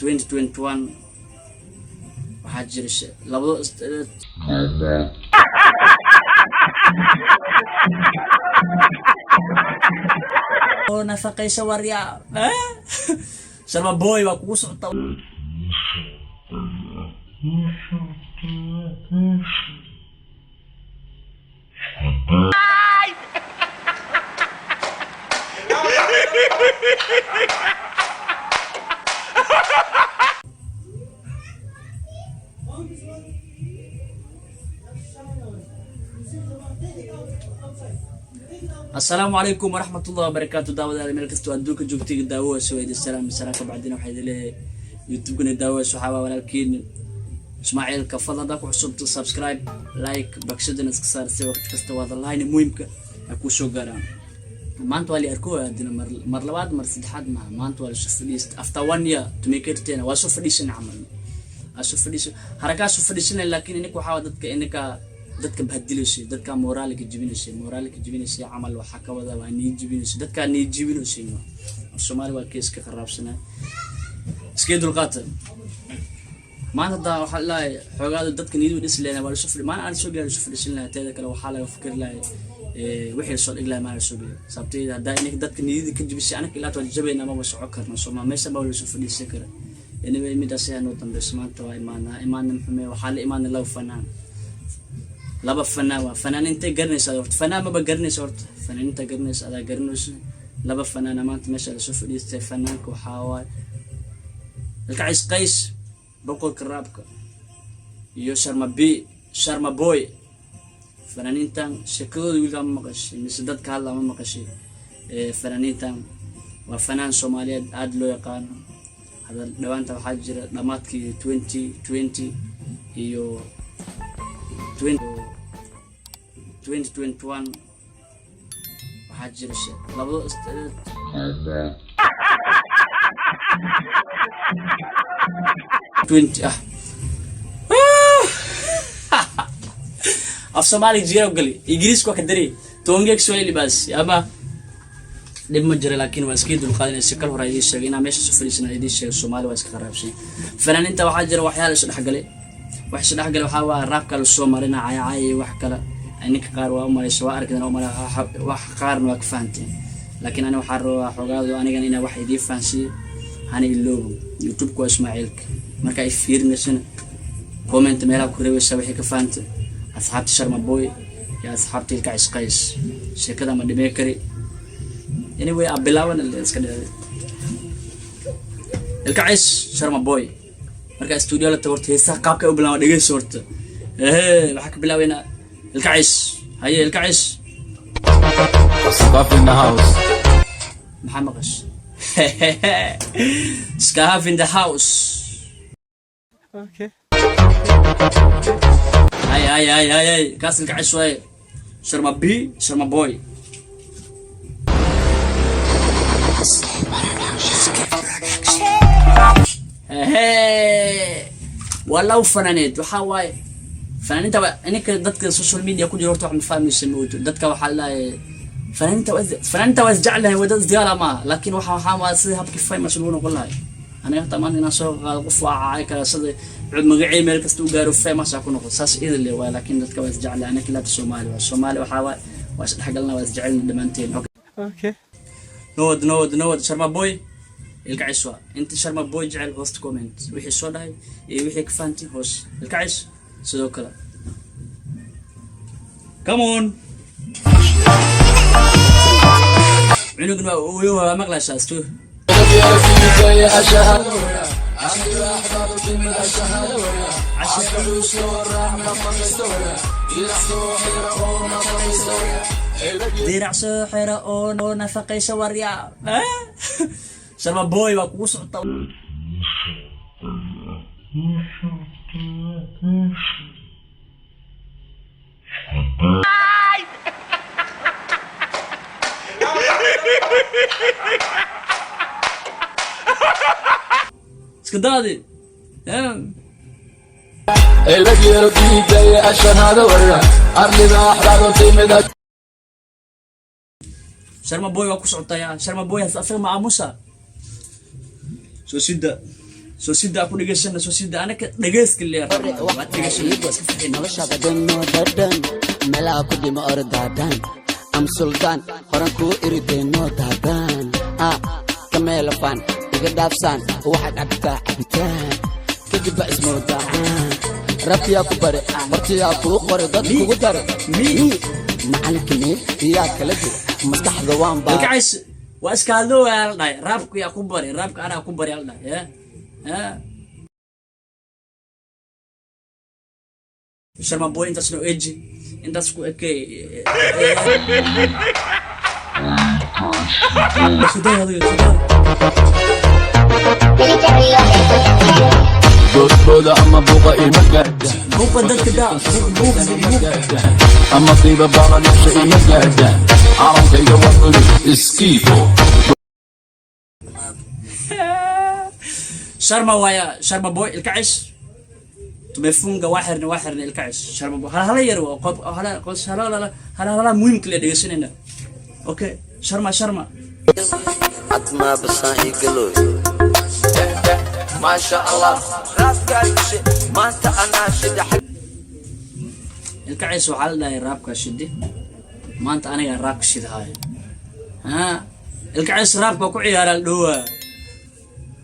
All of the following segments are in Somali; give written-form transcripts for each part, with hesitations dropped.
2021 waxaa jira labado oo nafaqaysa waryaa. Sharma Boy waa kugu socota. Asalaamu calaykum waraxmatullahi wabarakaatu. Daawadayaal, meel kastoo adduunka joogtay, daawadaas waa idin salaam salaam. Ka bacdina waxaa idin leeyahay YouTube-kana daawadaas waxaa waa walaalkiin Ismaaciilka. Fadlan haddaa ku cusubto, subscribe, like, bagshadana iska saar si waqti kasta wada lahayna muhiimka ay kuu soo gaaraan. Maanta waa la arko adina mar labaad, mar saddexaad maaha. Maanta waa lasoo fadhiista after one year tumekerteena waa soo fadhiisana camal, waa soo fadhiisa harakaa soo fadhiisanay. Laakiin ininka waxaa waa dadka, ininka dadka bahadilaysay, dadka moraalka jibinaysay, moraalka jibinaysay camal. Waxaa ka wada waa nii jibinaysay, dadkaa nii jibinaysay. Soomaali waa kees ka qaraabsanaa, iskee dulqaata. Maanta haddaa waxaa lahay xoogaada dadka niyadu dhisi lahayn, waa lasoo fadhi maalin aan soo gaari soo fadhiisan lahaa. Teeda kale waxaa laga fikri lahay wixii lasoo dhigi lahay maalin lasoo geliyo. Sababteeda haddaa ininka dadka niyada ka jibisay, anaka ilaa waa jabayna, maba soco karno. Sooma meesha baa lasoo fadhiisan kara. Anyway, midaas ayaa noo dambeysa. Maanta waa imaanaa, imaana muxume, waxaa la imaanay laba fanaan. Laba fanaan waa fanaaninta garanaysa horta, fanaan maba garanaysa horta, fanaaninta garanaysa adaa garanaysa. Laba fanaana maanta meesha lasoo fadhiistay. Fanaanka waxaa waaye Ilkacis Qays, boqorka raabka, iyo Sharma B, Sharma Boy. Fanaaniintan sheekadooda wiilkaa ma maqashay mise dadka hadla ma maqashay? Fanaaniintan waa fanaan Soomaaliyeed aada loo yaqaano. Hadal dhawaanta waxaa jira dhammaadkii 2020 iyo 2021 waxaa jira labado 20 ah. Af Soomaali jira gali, Ingiriisku waa ka dari, tuongee Kiswahili basi ama dhib ma jira, laakiin waa iska dulqaadanaysa. Kal hore idiin sheegay inaa meesha soo fadhiisana idiin sheegay. Soomaali waa iska qaraabsan. Fanaaniinta waxaa jira waxyaala isu dhexgalay. Wax isu dhexgalay waxaa waa raabka la soo marina, cayacaay iyo wax kale. Ninka qaar waa umalaysa, waa arkadana umalay, wax qaarna waa ka fahanteen. Laakiin ani waxaa rabaa xogaado anigana inaa wax idiin fahansiiyo. Hana iloobo, YouTube-ka waa Ismaaciilka. Marka ay fiirinaysana, comment meelaha ku reebaysa wixii ka fahantay asxaabta Sharma Boy iyo asxaabta Ilka Cisqays. Sheekada ma dhimee kari. Anyway, a bilaaban iska dheeday. Ilka Cis, Sharma Boy, marka studio la tago, horta heesaha qaabka u bilaaba dhegeyso horta. Ehe, waxaa ka bilaabeynaa Ilka Cis. Haye, Ilka Cis. Scarf in the house. Maxaa maqash? Scarf in the house. Okay. Hay hay hay hay hay, kaas Ilka Cis waaye. Sharma B, Sharma Boy. Hehe, waa laba fanaaneed. Waxaa waaye fanaaniinta waa ininka dadka social media ku jira. Horta wax ma fahmaysa moodo dadka. Waxaa la fanaaniinta fanaaniinta waa isjeclahay, waa dad isdigaala maaha. Laakiin waxaa waa sida habkii famous lagu noqon lahay. Aniga hataa maanta inaan soo qaado qof waa caay kara, sida magacii meel kasta u gaaro, famous aa ku noqdo, saas idin le waay. Laakiin dadka waa isjeclahay. Aniga laata Soomaali waa Soomaali. Waxaa waay waa isdhexgalna, waa isjecelna dhammaanteen. Okay. Nowad nowad nowad. Sharma Boy, Ilka Cis waa inta Sharma Boy jecel, hoosta comment wixii soo dhahay iyo wixii ka fahantay hoos. Ilka Cis sidoo kale. Come on, cunugan waa ooyo, waa maqlaysaa stu. Dirac soo xira oo nafaqaysa waryaa. Sharma Boy waa kugu socota. Iska daadi. Elbagyero diidaya ashanaada warra arlida axdaado timida. Sharma Boy waa ku socotaya. Sharma Boy asaga ma aamusa soo sida. Soo sidaa ku dhegeysana, soo sida anaka dhegeyska lee rabnaa, waa dhegeysana, waa iska fixin. Noloshaada dhan noo dhadhan, meelaha ku dhimo ordaadhan am suldaan horan kuu iridee noo daadaan ah kameelafaan iga dhaafsaan. Waxaad cabtaa cabitaan kadib baa ismoodaan. Rabtiyaa ku bare, hortiyaa kuu qore, dad kugu dare macalinka meel yaa kala jir maskaxda waan baa. Ilkacays waa iska hadlooyaa la dhahay. Raabka yaa ku bari? Raabka anaa ku bari la dhahay. Ya ya Sharma Boy, intaas noo eji, intaas ku ekey. Sudaa adiga, sudaa. Boodbooda ama buuqa ima gaadha. Buuqa dadka daa, buuq buuq buuq. Ama qiiba balanasha ima gaadha. Calankayga waa culus iskiifo. Sharma waaya, Sharma Boy Ilkacis tumefunga, waa xirna, waa xirna. Ilkacis, Sharma Boy, hal hala yar waa qob hala qos hala hala hala hala muhiimka la dhegeysanayna. Okay, Sharma, Sharma. Admaa basaan igaloy. Maasha Allah, raabkaa dishe maanta anaa shida. Ilkacis waxaa la dhahay raabka shidi maanta, aniga raabka shidahaayo. Ha, Ilkacis raabka ku ciyaara la dhowaa.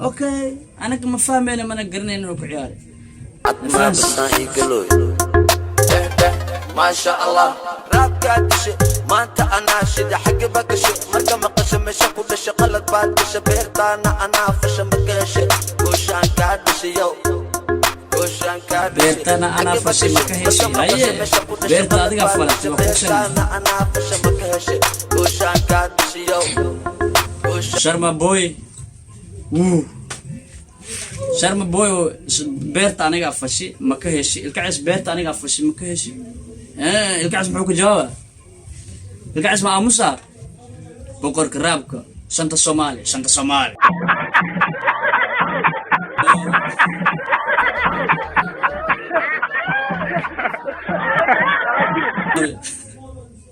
Okay, anaga ma fahmayna, mana garanayna inuu ku ciyaaray. Admaa basaan igaloy. Maasha Allah, raabkaa dishe maanta anaa shida. Xagga ba gashe marka maqasho meesha ku dhasha, qalad baad gasha. Beertaana anaa fasha, ma ka heshe gooshaan kaa dhishay yow, gooshaan kaa dhishay. Beertana anaa fashay, ma ka heshay? Haye, beerta adigaa falatay, waa kuushan. Beertaana anaa fasha, ma ka heshe gooshaan kaa dhishay yow, gooshaan. Sharma Boy wuu Sharma Boy oo beerta anigaa fashi, ma ka heshi? Ilkacis, beerta anigaa fashi, ma ka heshi? Ilkacis muxuu ka jawaaba? Ilkacis ma aamusa? Boqorka raabka shanta Soomaali, shanta Soomaali.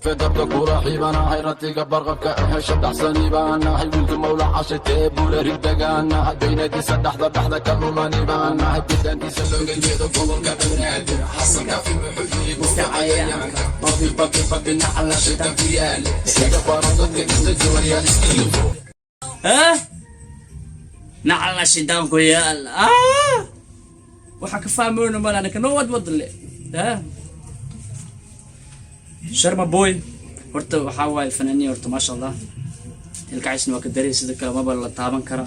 Fedabka kula xiibanahay, ratiga barqabka hesha dhaxsani baanahay, wiilka mawla cashatee bula ridagaanahay, baynadiisa dhaxda dhaxda ka lulani baanahay, bidaantiisa looga jeedo gobolka Banaadir. Xasanka fi muxuu igu cayayaanka babi babi babi nacala shaytaan ku yaale iga baro dadka inta joogayaa iskiifo. Eh? Nacala shidaan ku yaal. Ah! Waxaa ka fahmayno malaha ninka noo wad wad le. Eh? Sharma Boy horta waxaa waaye fanaaniin horta, maasha Allah. Ilkacisna waa ka daray, sida kale maba la taaban kara.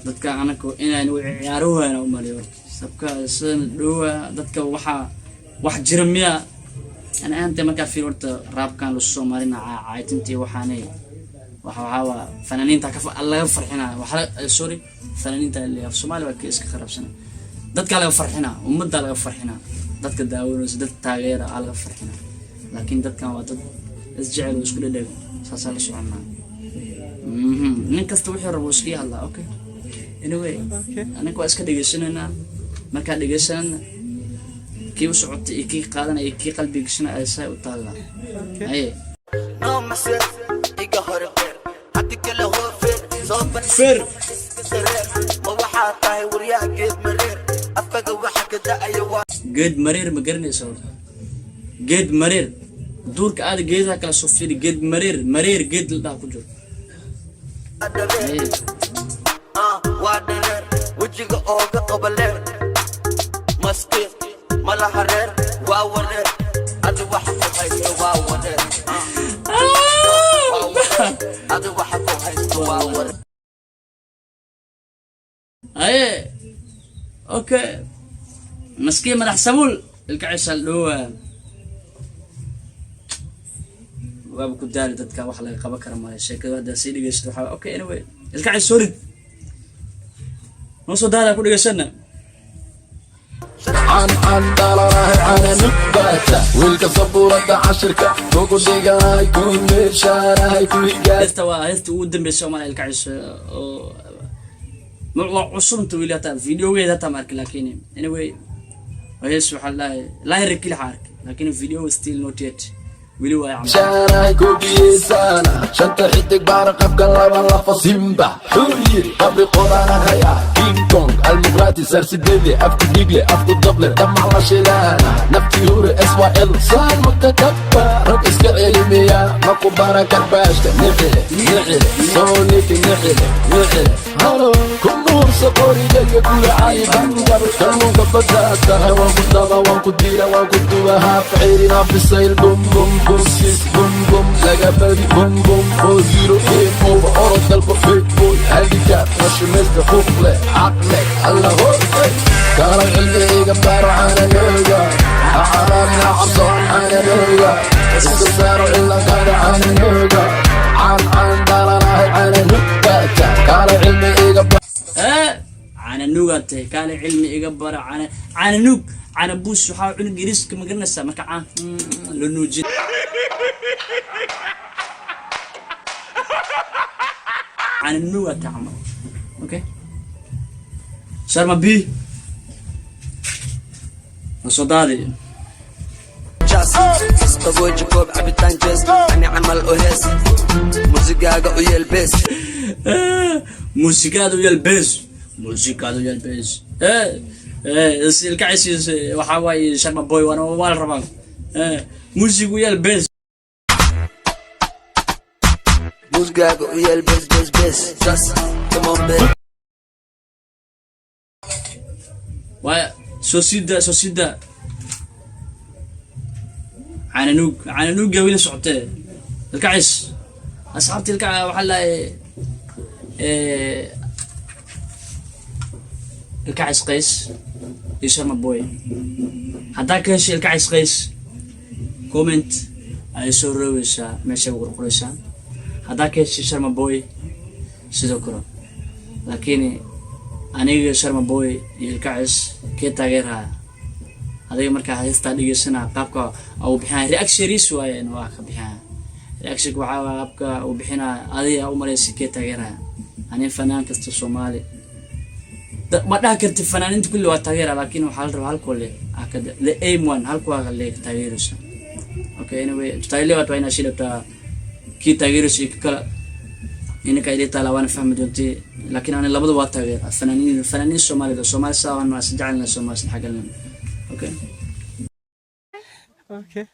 Dadka anaka inaan u ciyaarohayna u maliyo horta. Sabka sidan dhowa dadka waxaa wax jira miya? Ana ahaantay markaa fiir horta raabkan lasu soo marina caaytintii waxaanay waxa waa fanaaniinta ka laga farxinaa waxa sorry, fanaaniinta af Soomaali waa ka iska kharabsana. Dadka laga farxinaa, ummadda laga farxinaa, dadka daawanaysa, dadka taageera aa laga farxinaa. Laakiin dadkan waa dad isjecel oo isku dhadhagan, saasaa la soconaa. Nin kasta wuxuu rabo iskaga hadlaa. Okay, anyway, aniga waa iska dhegeysanaynaa. Markaa dhegeysanana, kii u socotay iyo kii qaadanaya iyo kii qalbiga gashanaya ay saa u taallaa. Haye. No maser iga hore beer haddi kale hoofeer soo Feer. Sareer ma waxaa tahay waryaa geed mareer afkaga waxa ka da'aya waa. Geed mareer ma garanaysa horta? Geed mareer duurka aada geedaha kala soo fiiri. Geed mareer, mareer geed la dhaha ku jiro. Dhareer. Haye. Ah, waa dhareer wejiga ooga qaba leer maskiin malaha reer waa wareer adi waxa ku haysto waa wareer. Ah, waa wareer adi waxa ku haysto waa wareer. Haye, okay, maskiin madax sabuul ilka cisal dhowaa waaba ku daali. Dadka wax laga qaban kara male sheekada haddaa sii dhegeysato waxaa. Okay, anyway, ilka cis soo rid, noo soo daada ku dhegeysana. Can can dhalanahay cananubata wiilka sabuurada cashirka kugu dhiganay ku meeshaanahay ku higaa. Heesta waa heesta ugu dambeysa Soomaaliya. Ilka cis oo waa cusubta weli, hataa videogeeda hataa ma arkin. Laakiin anyway, waa hees waxaa la dhahay lyric keli waxaa arkay, laakiin video still not yet, weli waa camal. Shaanahay kubiyeysana shanta xidig baana qabka laba lafa simba xuu yiri qabri qodaanaan hayaa. King Kong Almuqraati Sarsidele afku dhiigle afku dable damac la shilaana naftii hure SYL saan maka kabba rag iska celimiya maku bara karbaashka nicile nicile soo niki nicile nicile halo ku nuursa qorigayga guracay bangar kalluunka baddaa tahay waan ku daba, waan ku diira, waan ku duba, haaf ceyrin, haaf bisayl, bum bum bum sis bum bum laga badi bum bum 4-0, game over, orod dalba, fake boy handicap mashimaysta xuq leh xaq leh alla hoy kaalay cilmiga baro caananooga ha caraarin, ha cabsoon caananooga iska saaro cilankaaga caananooga caan caan dhalanahay caananugaata kaalay cilmiga. Caananuugaa tahay, kaale cilmi iga bara. Caana caananuug, caana buus, waxaa cunug yariiska ma garanaysaa marka caan la nuujin. Caananuugaa tahay camal. Okay, Sharma B soo daadi. Isqabooji koob cabitaan jees, ani camal u hees, muusigaaga u yeel bees. Muusikaada u yeel bees, muusikaada u yeel bees. Ilkacisiis waxaa waaye Sharma Boy waana waa la rabaa muusig u yeel bees. Muusigaaga u yeel bees, bees, bees. Just come on, babe. Waaya, soo sida, soo sida caananuug, caananuugga weli socotee. Ilkacis asxaabta ilkaca waxaa lahay Ilkacis Qays iyo Sharma Boy. Haddaa ka heshay Ilkacis Qays, comment ayay soo roogeysaa, meeshay ugu qorqoreysaa. Haddaa ka heshay Sharma Boy, sidoo kale. Laakiin aniga Sharma Boy iyo Ilkacis kee taageerhaya? Adiga markaa heestaa dhegeysanaa, qaabka uu bixinaya reactionis waayeen, waa ka bixinaya reactionka. Waxaa waaya qaabka uu bixinaya, adiga u malaysa kee taageerhaya? Ani fanaan kasta Soomaali ma dhaha karti fanaaniinta kulli waa taageera, laakiin waxaa la rabaa halkoo le the aim one halkuwaa le taageeraysa. Okay, anyway, tutaile watu haina shida, kii taageeraysa iyo kala ininka idin taala, waana fahmi doontay. Laakiin ani labada waa taageera fanaaniin, fanaaniin Soomaalida, Soomaali saa waan jecelna, Soomaali xaggalna. Okay. Okay.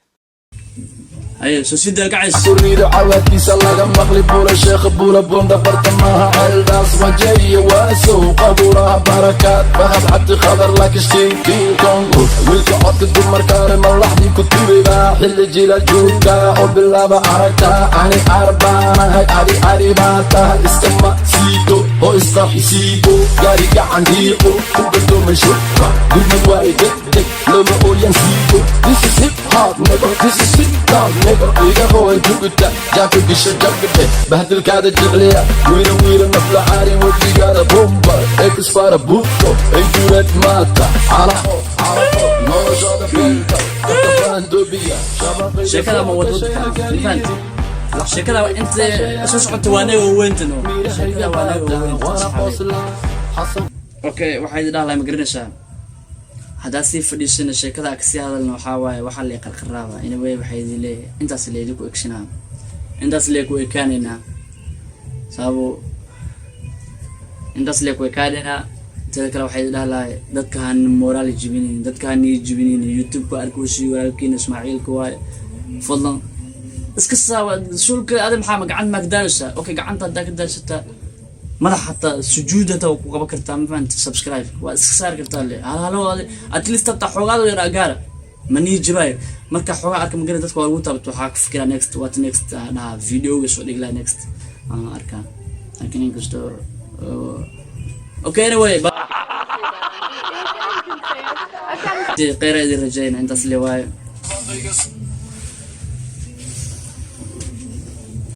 Haye, soo sida gacays. Kuriida cawaadkiisa laga maqli buula sheekha buula bunda bartamaha ceeldaas wajeeye waasow qabuuraha barakaad bahad Cabdi Khadar lakishtiin King Kong wiilka codka dumarkaale malaxdii ku tubay xilli jila joogta oo bilaaba aragtaa ani arbaanahay, adi ari baa tahay, iskama siito oo isqaxisiibo gaari gacan dhiiqo ku gadoomay shubka gurmad waay degdeg looma ooyan siibo. This is hip hop, nigga. This is hip hop, nigga. Iga hooy jugta jaaka gisha jagde bahdilkaada jecliya wiila wiila nafla caari wejigaada bomba exfara buufo ay dureed maata calaqo calaqo noloshooda beenta faandobiya. Sheekada ma wadwad fahanti? Sheekada inta soo socota waa naga weyntan, sheekada waa naga weyntan. Okay, waxaa idin dhahlahay, ma garanaysaa, haddaad sii fadhiisana sheekada kasii hadalna, waxaa waaye waxaa lay qarqaraaba. Anyway, waxaa idin leeyahay intaas la idinku egshinaa, intaas lee ku ekaanaynaa, sababo intaas lee ku ekaanaynaa. Teeda kale, waxaa idin dhahlahay dadka han moraal jibinin, dadka han nii jibinin. YouTube-ka arkoosi walaalkiina Ismaaciilka waaye. Fadlan iska saaba sulka adi maxaa ma gacanta maa ka daaleysaa? Okay, gacanta haddaa ka daalsataa, madax hataa sujuud hataa waa ku qaban kartaa, ma fahanta? Subscribe waa iska saari kartaa le hal halo adi at least hataa xoogaada yar agaara ma nii jibaayo. Marka xoogaa arka magara dadka waa lagu taabto, waxaa ka fikiraa next, what next, aa dhahaa videoga soo dhigi lahaa next aan arkaa. Laakiin inkastoo okay, anyway, kheyra idin rajayna, intaas le waayo.